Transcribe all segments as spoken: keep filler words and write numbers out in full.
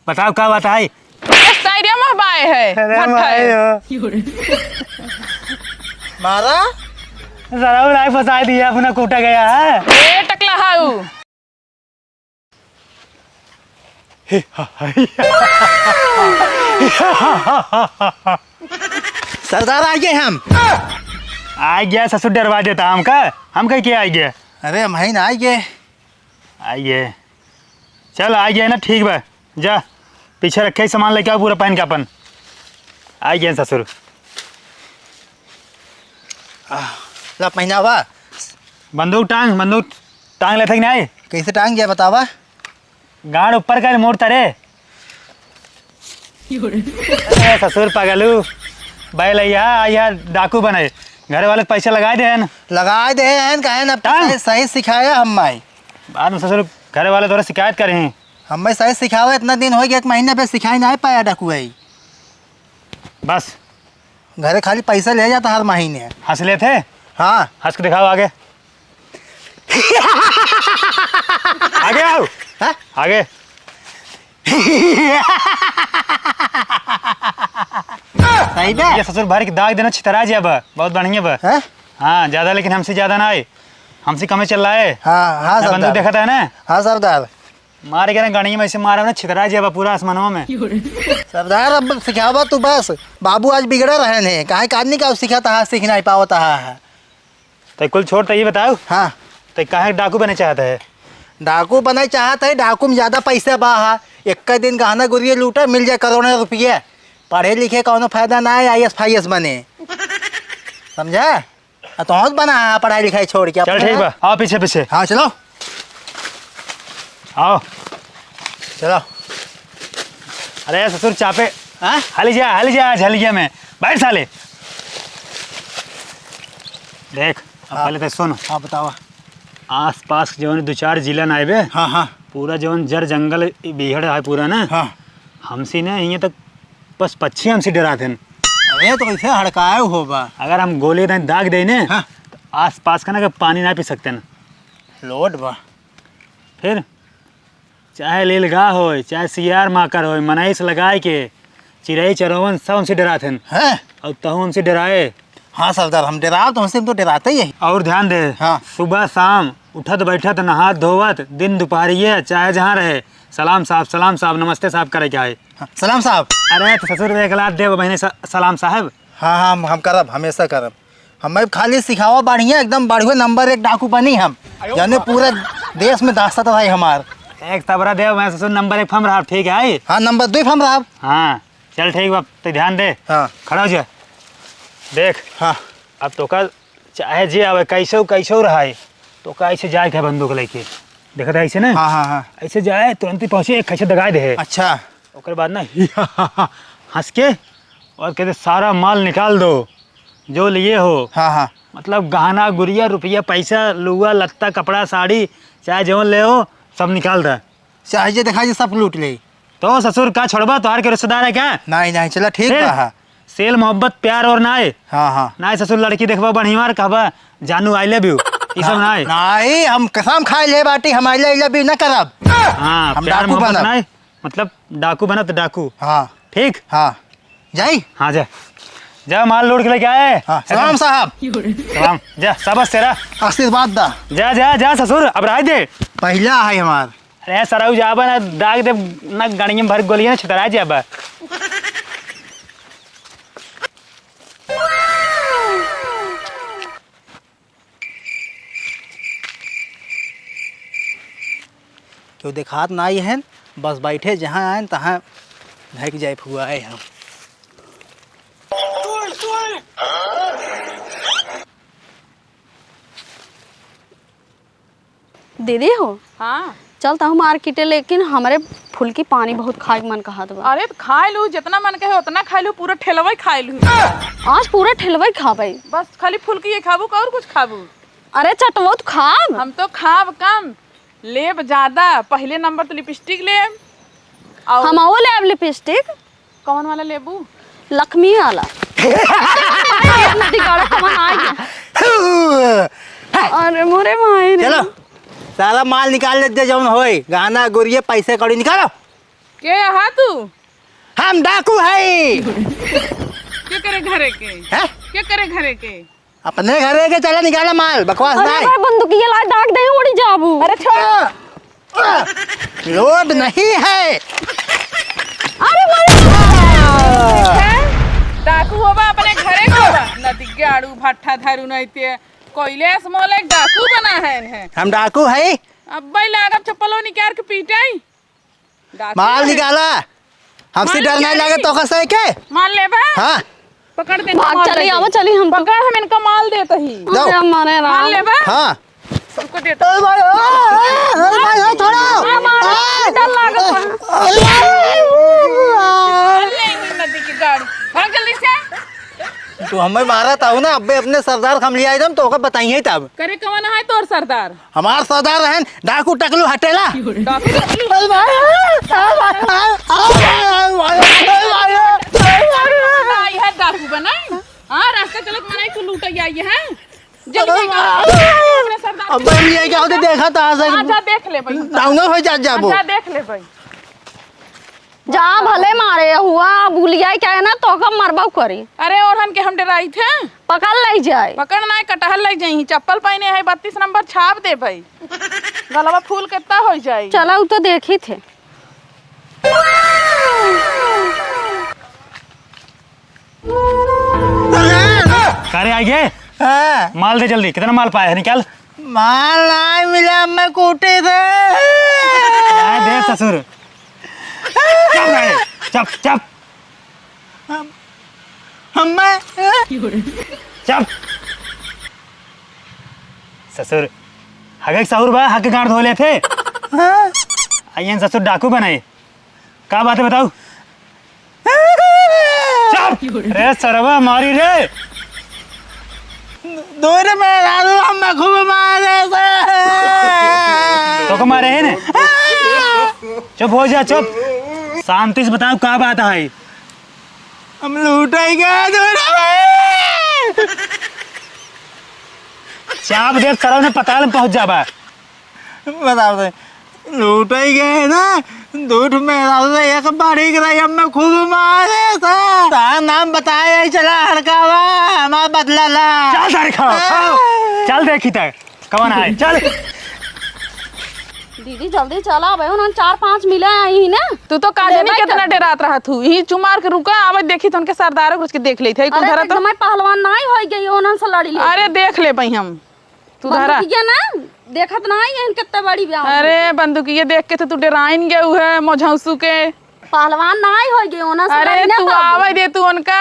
बताओ का बात है? स्टेडियम में बाए है, अरे भट्ठा भाई है। हो। मारा? सारा उड़ाई फंसा दिया, अपना कूटा गया है। ए टकला हाउ। सरदार आ गए हम। आ गया ससुर, डरवा देता हमका। हम कह के आ गया? अरे हम ही ना आ गए। आइए, चल आइए ना, ठीक बा, जा पीछे रखे सामान लेके आओ पूरा पहन के अपन। आइए ससुर। आह, ला पहिना बा। बंदूक टांग, बंदूक टांग लेते कि नहीं? कैसे टांग गया बतावा? गाड़ ऊपर कर, मोड़ तरे। ए, ससुर पगलू, बैल अइहा, अइहा डाकू बने। घरे वाले पैसा लगाए दे हैं। लगाए दे हैं, कहे ना, हाँ? सही, सही सिखाया हम माई। बाद में ससुर घरे वाले तोरा शिकायत करे हैं। हम माई सही सिखावे, इतना दिन हो गया, एक महीना पे सिखाई ना पाया डाकू है। बस। घरे खाली पैसा ले जाता हर महीने। हंस लेते? हाँ। हंस के दिखाओ आगे। आगे आओ। हाँ? आगे। सही बे? ये ससुर भर के दाग देना, छितरा जाबा। बहुत बढ़िया बा। हैं? हाँ, ज्यादा लेकिन हमसे ज्यादा ना आए। हमसे कमे चल रहा है। हाँ, हाँ, ना बंदूक सरदार। देखता है ना? हाँ, सरदार। मारे के ना गणिया में ऐसे मारा ना, छितरा जाबा पूरा आसमानवा में। सरदार, अब सिखावा तू बस। बाबू आज बिगड़े रहे ने। काहे का आदमी का सिखाता है, सीख नहीं पावता है। तो कुल छोड़, तो ये बताओ। हाँ। तो काहे डाकू बने चाहता है? डाकू बने चाहत है, डाकू में ज्यादा पैसा बा हा। एक दिन गहना गुरिया लूटा, मिल जाए करोड़ों रुपये। पढ़े लिखे कौनो फायदा ना है, आई एस फाई एस बने। समझा? आ तो बना है पढ़ाई लिखाई छोड़ के चल अपने ठीक बा, आओ पीछे पीछे। हाँ, चलो। आओ। चलो। अरे ससुर चापे। हाँ? हाली जा, हाली जा, आज हलिया में। बैठ साले। देख, अब हाँ। पहले तो सुन। हाँ, बतावा। आस पास जौन दो चार जिला ना आइबे, हाँ, हाँ। पूरा जौन जर जंगल ई बीहड़ है पूरा ना, हाँ। हमसे ना हियाँ तक बस पक्षी हमसे डरात हैं। अरे तो कैसे हड़काए हो बा? अगर हम गोली नहीं दाग दे ने, हाँ। तो आस पास का ना के पानी ना पी सकते हैं। लोट बा। फिर चाहे लीलगाय होय, चाहे सियार माकर होय, मनई से लगाए के चिरई चरौवन सब हमसे डरात हैं। हैं? और तहु हमसे डराए। हाँ सरदार, हम डराव तो हमसे, हम तो डराते ही है। और ध्यान दे, हाँ। सुबह शाम उठत बैठत नहात धोवत दिन दुपहरिये चाहे जहाँ रहे सलाम साहब, सलाम साहब, नमस्ते साहब करे के आए। हाँ, सलाम साहब। अरे तो ससुर एक लात देव बहिने स-, सलाम साहब। हाँ, हाँ, हम, हम करब, हमेशा करब। हमें खाली सिखावा बढ़िया, एकदम बढ़िया नंबर एक डाकू बनी हम। जाने पूरा देश में दहशत रही हमार। एक तबरा देव, मैं ससुर नंबर एक फम रहा, ठीक है? हाँ, नंबर दो फम रहा। हाँ, चल ठीक बा, तो ध्यान दे। हाँ। खड़ा हो जा। देख। हाँ। अब तोका चाहे जे आवे, कैसे, कैसे रहा है, तोका ऐसे जाए के बंदूक लेके। देखत है ऐसे ना? हाँ, हाँ, हाँ। ऐसे जाए, तुरंत ही पहुँचे, एक कैसे दगाए दे। अच्छा। ओकर बाद ना, हंस के, और कहते, "सारा माल निकाल दो, जो लिए हो।" हाँ, हाँ। मतलब, गहना, गुरिया, रुपया, पैसा, लुआ, लत्ता, कपड़ा, साड़ी, चाहे जौन ले हो, सब निकाल दे। चाहे जे देखा जे सब लूट ले। तो ससुर का छोड़बा, तोहार के रिश्तेदार है क्या? नहीं, नहीं, चला ठीक फिर? बा, हाँ। सेल मोहब्बत प्यार और नाय। हाँ, हाँ। नाय ससुर लड़की देखबा बढ़िया और कहबा, "जानू, I love you।" ई सब ना, नाय। नाय, हम कसम खाए ले बाटी, हम I love you ना करब। हाँ, हम प्यार डाकू मोहब्बत बनब। नाय, मतलब डाकू बनब तो डाकू। हाँ। ठीक? हाँ। जाई? हाँ, जा। जा, माल लोड के लेके आए। हाँ, सलाम साहब। सलाम। जा, शाबाश तेरा। आशीर्वाद दा। जा, जा, जा ससुर, अब राज दे। पहला है हमार। अरे सरऊ जाबा ना, दाग दे ना, गणिया में भर गोलियां ना, छितरा जाबा। केहू देखात नाई हन, बस बैठे जहाँ आएन तहाँ धैक जाए फुआए हम। दीदी हो, हाँ। चल तहु मार्केटे, लेकिन हमरे फुलकी पानी बहुत खाए के मन कहत बा। अरे त खाए लू, जितना मन कहे उतना खाए लू, पूरा ठेलवा ही खाए लू। आज पूरा ठेलवा ही खाबे। बस खाली फुलकी ही खाबू का और कुछ खाबू? अरे चटवो तो खाब। हम तो खाब कम, लेब ज्यादा। पहले नंबर तो लिपस्टिक लेब। और हम वो लेब लिपस्टिक। कौन वाला लेबू? लक्ष्मी वाला। इतना दिगाड़ा कौन आ गया? अरे मोरे माई रे। चलो, सारा माल निकाल लेते जौन होए, गहना गुरिये पैसे कौड़ी निकालो। के अहा तू? हम डाकू हई। के करे घरे के? हैं? के करे घरे के? अपने घरे के, चला निकाला माल, बकवास अरे नाई। भाई, बंदूकिया लाए, डाक दे, उड़ी जाबू। अरे छोड़। आ, आ, लोड नहीं है। अरे भाई। हैं? डाकू होबा, अपने घरे के होबा। नदी के आड़ू भट्ठा धरू नहीं ते। कोयले से मोले डाकू बना है इन्हें। हम डाकू हई। अब्बे लागब चप्पलो निकाल के पीटई। डाकू माल है। निकाला। हमसे माल डर नहीं निकाली। लागे तो कसे के? माल लेबा? हाँ। पकड़ दे, भाग माल चली, दे। आवा चली हम। पकड़, हम इनका माल देत ही। दो। अरे मारे राम। माल लेबा? हाँ। तुमको देत। ए भाई, ए, ए, ए भाई, ए, छोड़ो। मार, मार, ए, डर लागत है। ए, मार ले इन्हीं नदी की गाड़ी। भाग जल्दी से। तू हमें मारा था ना, अबे अपने सरदार खम लिया एकदम, तो ओकर बताइए तब। करे कौन है तोर सरदार? हमार सरदार रहन डाकू टकलू हटेला। डाकू टकलू? अरे भाई, अरे भाई, अरे भाई, अरे भाई। आई है डाकू बनाई। हाँ, रास्ता चलत मनाई तू लूट आई है। जल्दी कर। अपने सरदार अब भाई ये क्या होते देखा था आज। हाँ, जा देख ले भाई। डाउंगा हो जा जाबो। हाँ, जा देख ले भाई। जा भले मारे हुआ, बुलिया क्या है ना, तो का मरबा करी। अरे ओरहन के हम डराई थे। पकड़ ले जाए। पकड़ ना, कटहल ले जाई। चप्पल पहने है, बत्तीस नंबर छाप दे भाई। गलवा फूल कितना हो जाई। चला, उ तो देखी थे। का रे, आइगे? हाँ। माल दे जल्दी, कितना माल पाया है, निकाल। माल नहीं मिला, मैं कूटे थे। ना दे ससुर। चुप रहे, चुप, चुप। हम, हमें चुप। ससुर, हगे के सहूर बा, हग के गांड धो लेथे। हाँ? आइयन ससुर डाकू बनाए। का बात है बताऊ? चुप! रे सरवा मारी रे। दूर में राजू हम खूब मारे से। तो को मारे है ने? चुप हो जा, चुप। शांति से बताओ का बात है? हम लूटे गए दूर में। चाप देव सरव ने पताल में पहुंच जाबा। बताओ तो, लूटे गए ना, दूठ में रहल से एक बारी के रही, हमें खूब मारे था। ता नाम बताए, चला हड़कावा, हमार बदला ला। चल सारे खाओ, खाओ। चल देखी तक, कौन आए, चल। दीदी, जल्दी चला, अबे उन्हन चार पांच मिले आई ना। तू तो का जानी लेबै कितना कर। डेरात रहत हूँ। यही चुमार के रुका, आवे देखी तो उनके सरदार को उसके देख लेते हैं, कौन अरे, धरा तो तो। मैं पहलवान नहीं होई गई, उन्हन से लड़ी ले। अरे, देख ले भाई हम। तू धरा। बंदूकिया ना, देखत नहीं है कितना बड़ी ब्याह। अरे, बंदूकिया देख के तो तू डेराइन गए है, मोझौसू के। पहलवान नहीं होई गई, उन्हन से अरे, लड़ी ना तू पाबू। आवे दे तू उनका।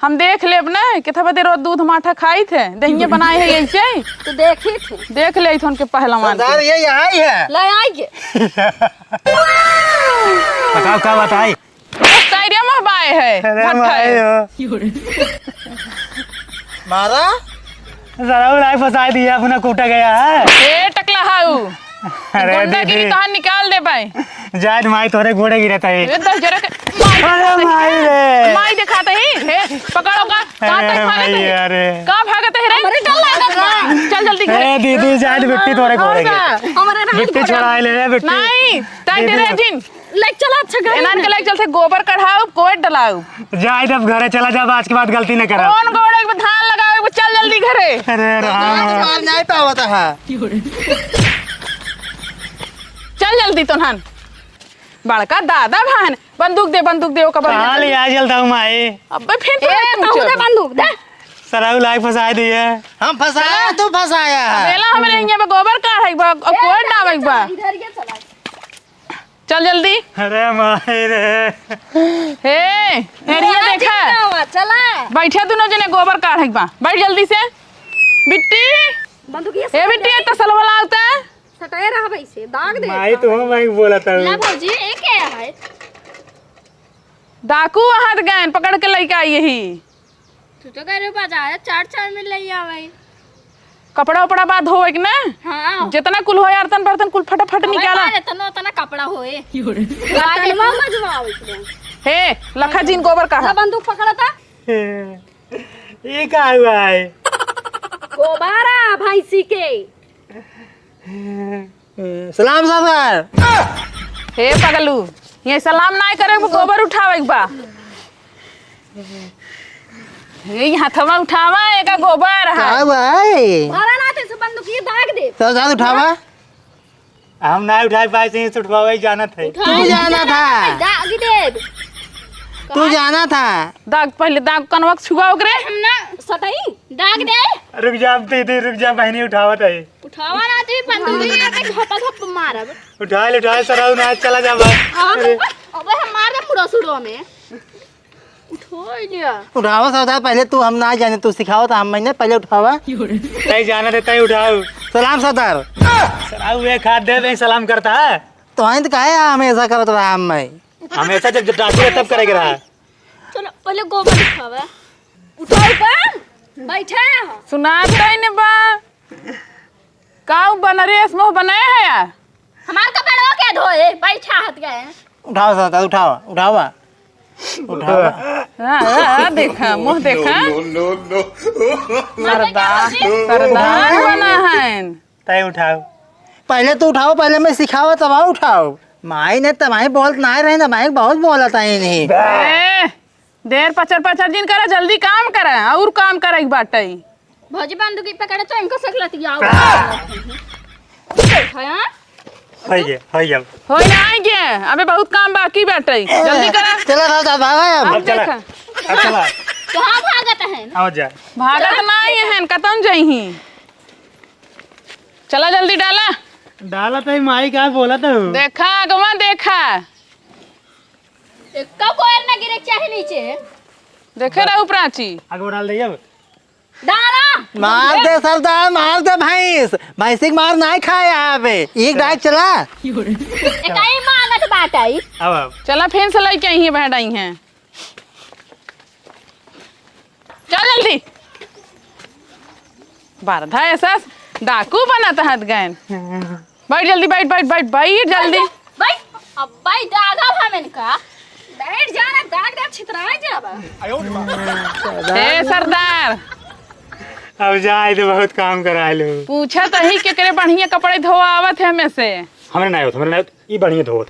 हम देख लेब ना, कितना बदे रोज दूध माठा खाई थे, दहिये बनाए है ऐसे। तो देखी थे। देख ले थे उनके पहलवान सरदार, के। ये यहाँ ही है। ले आई के। बताओ, का बताई? साइडे में बाए है, अरे भट्ठा भाई है। हो। मारा? सारा उड़ाई फंसा दिया, अपना कूटा गया है। ए, टकला हाऊ। अरे गुंडागिरी दीदी। तहार निकाल दे भाई। जाए माई तोरे गोड़े गिरत है। ए, दस जरा के माई अरे दिखाते माई हैं। रे। माई दिखाते ही। हे, पकड़ो का? का अरे तक भागत माई, है? अरे। का भागत है रे? हमरे डर लागत बा। चल जल्दी घर। ए दीदी, जाए बिट्टी तोरे गोड़े गिरत। हमरे राज बिट्टी गोड़े। छोड़ा ले रे बिट्टी। नहीं, ताई दीदी। तेरे जिन। ले चला अच्छा घर इनान में। के ले चलते गोबर कढ़ाऊ, कोट डलाऊ। जाए जब घरे चला जा, आज के बाद गलती न करा। कौन गोड़े पे धान लगावे, वो चल जल्दी घरे। अरे राम। मार नहीं पावत है। चल जल्दी तोन्हन। बड़का दादा भान, बंदूक दे, बंदूक दे, ओका बंदूक कहाँ दे। ले आ जल्दा हूँ माई? अबे फिर ए, तू कहूँ दे चल। बंदूक, दे। सराऊ लाग फंसा दिए। हम फंसाया, तू फंसाया है। बेला हमरे यहाँ पे गोबर काढ़े बा, अब ए, कोट डाले बा। इधर ये चला। चल जल्दी। अरे माई रे। हे, हेरिया देखा। चला। बैठे दोनों जने गोबर काढ़े बा। बैठ जल्दी से। बिट्टी। बंदूकिया ए बिट्टी, सटा। तसलवा लावता। सटाए रहा भाई से, दाग दे। माई तो हम भाई बोला था। ला भौजी, ये क्या है? डाकू हाथ गए, पकड़ के लेके आई यही। तू तो कह रहे हो बाजार चार चार में ले आवे। कपड़ा उपड़ा बा धोवे के ना? हाँ। जितना कुल होए, अर्तन बर्तन कुल फटाफट अबे निकाला। मारे, इतना, इतना कपड़ा होए। बर्तनवा मजवाओ इसमें। हे, लखा जीन गोबर का जा है? बंदूक पकड़ा था। ये का हुआ है? गोबारा भैंसी के। सलाम सरदार। हे पगलू, ये सलाम नाहीं करे, वो गोबर उठावे के बा। ये हथवा उठावा, एका गोबर है। का बा? मारा ना, ते से बंदूक ये दाग दे। तो दाग उठावा। हम ना उठाए पाए, से उठवावे ही जानत है। उठाए तू जानत है। दाग दे। तू जानत है। दाग, पहले दाग कनवा के छुआ ओकरे। हम ना सटई, दाग दे। रुक जा, अब दीदी, रुक जा, बहनी उठावत है। उठावा ना, तू बंदूक ये पे घपा घप मारब। उठा ले, उठा ले, सराऊ ना, चला जा बाहर। हाँ, अरे। अबे हम मार दे मुड़ा सुड़ो में। उठो लिया। उठावा सरदार, पहले तू, हम ना जाने, तू सिखावा तो हम महीने पहले उठावा। तय जाना दे, तय उठाओ। सलाम सरदार। सराऊ एक हाथ दे दे, सलाम करता है। तो आइन तो काहे हमेशा करत रहा हम मैं? हमेशा जब, जब डाकू रहे तब करे के रहा। चलो, पहले गोबर उठावा। उठाओ बा, बैठे हैं। सुनात नहीं ने बा। का उ बनरेस मुँह बनाए है यार? हमार कपड़वा के धोए, बैठा हत गए। उठाओ सरदार, उठाओ, उठाओ, उठाओ। हाँ, हाँ, हाँ, देखा, मुँह देखा। No, no, no, no। सरदार, सरदार बना है। तय उठाओ। पहले तू उठाओ, पहले मैं सिखावा, तब आओ उठाओ। माई ने तमाही बोलत नाहीं रहे ना, माई बहुत बोलत है इन्हीं। ए, देर पचर पचर जिन करा, जल्दी काम करा, और काम करे के बाटे। भौजी बंदूकी पकड़े तो इनको सकलतिया। हाँ? होई गे, होई गे। होई ना आएंगे, अबे बहुत काम बाकी बाटे, जल्दी करा। चला, चला, चला, भागा अब। अब चला, देखा। अब चला। कहाँ भागत है? आओ जा। भागत नाहीं है, कतन जइही। चला जल्दी डाला। डाला तो माई का बोला तो। देखा, अगवा देखा। एक्का कोयर ना गिरे चाहे नीचे। देखे रहू प्राची। आगे डाल दे अब। डाला। मार दे सरदार, मार दे भैंस। भैंसी के मार नाहीं खाए आवे। एक डाक चला। एकाई मांगत बाटई। अब, अब। चला फेन से लइके आई हैं, बहन आई हैं। चल जल्दी। बरधा ऐसा डाकू बनत हत गए। बैठ जल्दी, बैठ, बैठ, बैठ, बैठ जल्दी। बैठ, अब बैठ, दागा भा मैंने कहा। बैठ जा ना, दाग दाग छितराए जाबा। ए सरदार। अब जाए तो बहुत काम करा लो। पूछा तो ही केकरे बढ़िया कपड़े धोआ आवत है हमें से। हमरे ना आवत, हमरे ना आवत, ई बढ़िया धोवत।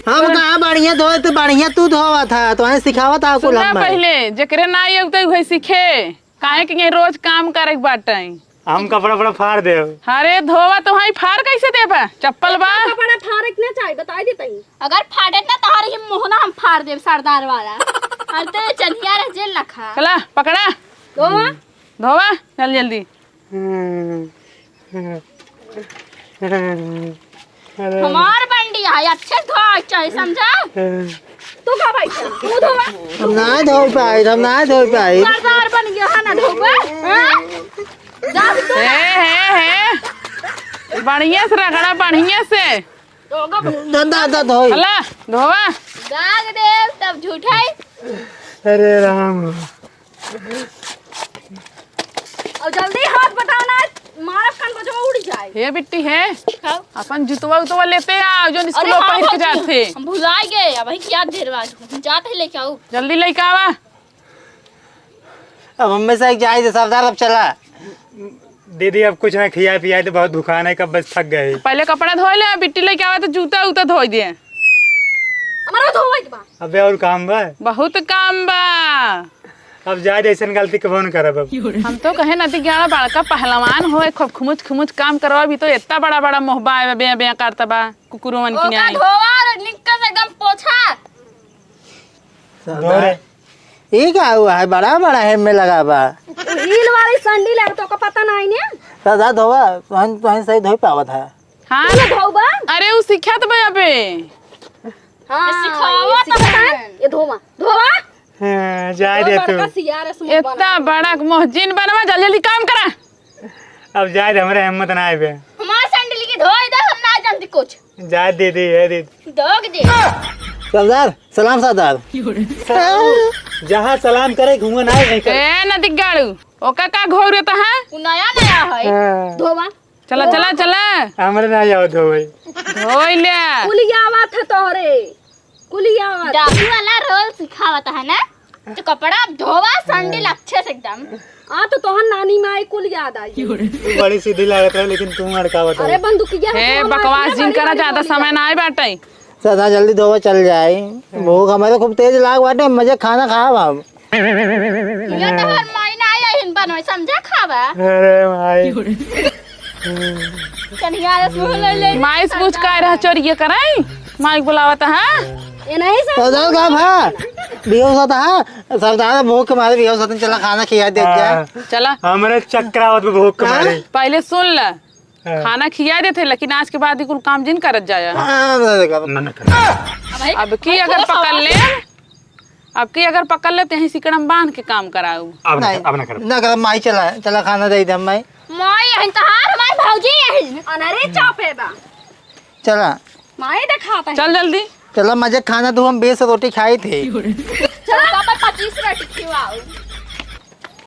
हम कहा बढ़िया धोए तो बढ़िया तू धोवत है, तो है सिखावत है कुल सुना हमें। पहले, जेकरे ना आवत है उहे सीखे। काहे कि ये रोज काम करे के बाटे। हम कपड़ा वपड़ा फाड़ देब। अरे धोवा तो हई, फाड़ कैसे देबा? चप्पल बा। कपड़ा फाड़े के ना चाही, बताई देतई। अगर फाड़े ना तोहर ही मोहना हम फाड़ देब सरदार वाला। अरे ते चनिया रह जेल रखा। चला पकड़ा। धोवा। धोवा, चल जल्दी। हमार बंडी है, अच्छे धोए चाही, समझा? तू का भाई, तू धोवा। हम ना धो पाई, हम ना धो पाई। सरदार बन गया है ना धोबे, हाँ? जा तू। हे, हे, हे। बढ़िया से रगड़ा, बढ़िया से। धो, धो, धो, धो। हला, धोवा। दाग देव, तब झूठाई। अरे राम। और जल्दी हाथ बटाओ ना, मारब कान बजवा उड़ जाए। हे बिट्टी हे, खाओ। अपन जुतवा उतवा लेते आ, जो अरे स्कूल हाँ पहिर के भौजी, जाते। हम भुलाए गए, अब वही याद देर बाद हम जाते हैं लेके आओ। जल्दी लेके आवा। अब हमें से एक जाए दे सरदार, अब चला। दीदी, अब कुछ ना खियाए पियाए तो बहुत भुखान है, कब बस थक गए। पहले कपड़ा धोए ले, बिट्टी लेके आवा तो जूता उता धोए दे। हमारा धोवे के बा। अबे और काम बा? बहुत काम बा। अब जा, जैसन गलती कबो न करब अब। हम तो कहे नदी ग्यारह बड़का पहलवान होए, खूब खुमुच खुमुच काम करवा, अभी तो इतना बड़ा बड़ा मोहबा है, बे बे करता बा, कुकुरों मन की ओका न्याय। धोवा और निक्कर से एकदम पोछा। सरदार, धोए। ई का हुआ है? बड़ा बड़ा हेम में लगा बा। हील वाली संडील है, तो को पता नहीं ने? सरदार धोवा, तुहन, तुहन सही धोई पावत है। हाँ। तू ना धोबा? अरे, उ सिखात बा अबे। हाँ, ये सिखावा ये सिखाता है। ये धोवा, धोवा। हाँ, जाए दे तू। बड़का सियार है, समूह इतना बना। बड़ा मोहजिन बनवा, जल्दी जल्दी काम करा। अब जाए दे, हमरे हिम्मत ना आवे। हमार संडील के धोई दे, हम ना जानते कुछ। जाए दे दे, ए दे। धोक दे। सरदार, सलाम सरदार। जहाँ सलाम करे, घूंगा ना है कहीं करे। ए, नदी गाड़ू, ओका का घोरत है? उ नया नया है। हाँ। धोवा। चला, चला, चला। हमरे ना जाओ धोवे। धोई ले। कुलिया आवत है तोहरे। कुलिया आवत। डाकू वाला रोल सिखावत है ना? तो कपड़ा धोवा, संडील अच्छे से एकदम। आ, तो तोहर नानी माई कुल याद आई। तू बड़ी सीधी लागत रहे, लेकिन तू अड़कावत अरे, है। बंदूकिया हे, हथवा में बकवास रखले जिन बड़ी करा, बड़ी ज्यादा गोलियां। समय ना आए बाटे। सदा जल्दी धोवा चल जाए। भूख हमारे खूब तेज लाग बाटे, मजे खाना खाब हम। ये तो हर महीना आया हिन बनवे, समझा खावा। अरे भाई। कन्हैया रस मुँह ले ले। माई से पूछ का रहा चोरी ये कराई? माई बुलावत है। ये नहीं सर। तो दल का भा। बेहोश होता है। सरदार भूख के मारे बेहोश होते, चला खाना खिया दे जाए। हाँ। चला। हमरे चक्कर आवत बा भूख के हाँ? मारे। पहले सुन ल। हाँ। खाना खिया देते, लेकिन आज के बाद ही कुल काम जिन करत जाया। हाँ, ना, ना, ना, ना, ना। अब की अगर पकड़ ले, अब की अगर पकड़ ले, तो यहीं सिकड़म बांध के काम कराऊ। अब ना नहीं, कर, अब ना कर। ना कर, माई चला, चला खाना दे दे माई। माई, यहीं तहार, हमार भौजी यहीं। अनरे चापे बा। चला। माई देखाता है। चल जल्दी। चला, मजे खाना तू हम बीस रोटी खाई थे। चला, पापा पच्चीस रोटी खिलाओ।